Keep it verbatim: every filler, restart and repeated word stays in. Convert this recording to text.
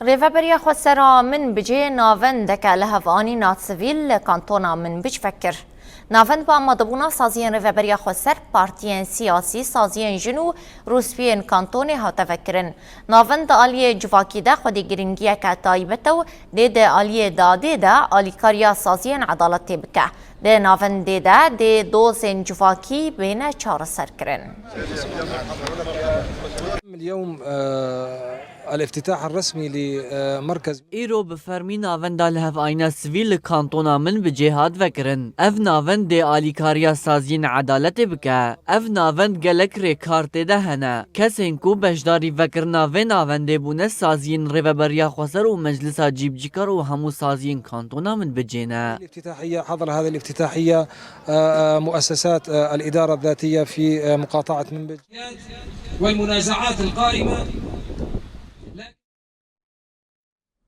Rêveberiya Xweser a Minbicê navendeke lihevînîna sivîl li kantona Minbic vekir. Navend bi amadebûna saziyên Rêveberiya Xweser, partiyên siyasî, saziyên jin û rûspiyên kantonê hate vekirin. Navend di aliyê civakî de xwedî giringiyeke taybet e û dê di aliyê dadê de alîkariya saziyên edaletê bike. Di navendê de dê dozên civakî bêne çareserkirin. اليوم، آه، الافتتاح الرسمي لمركز. Îro bi fermî navenda lihevîna sivîl li kantona Minbicê hat vekirin. Ev navend dê alîkariya saziyên edaletê bike. Ev navend gelek rêkar tê de hene. Kesên ku beşdarî vekirina vê navendê bûne saziyên Rêveberiya Xweser û Meclisa Cîbicîkar û hemû saziyên kantona Minbicê ne. الافتتاحية، حضر هذه الافتتاحية، آه، آه، مؤسسات، آه، الإدارة الذاتية في، آه، مقاطعة منبج. والمنازعات القائمة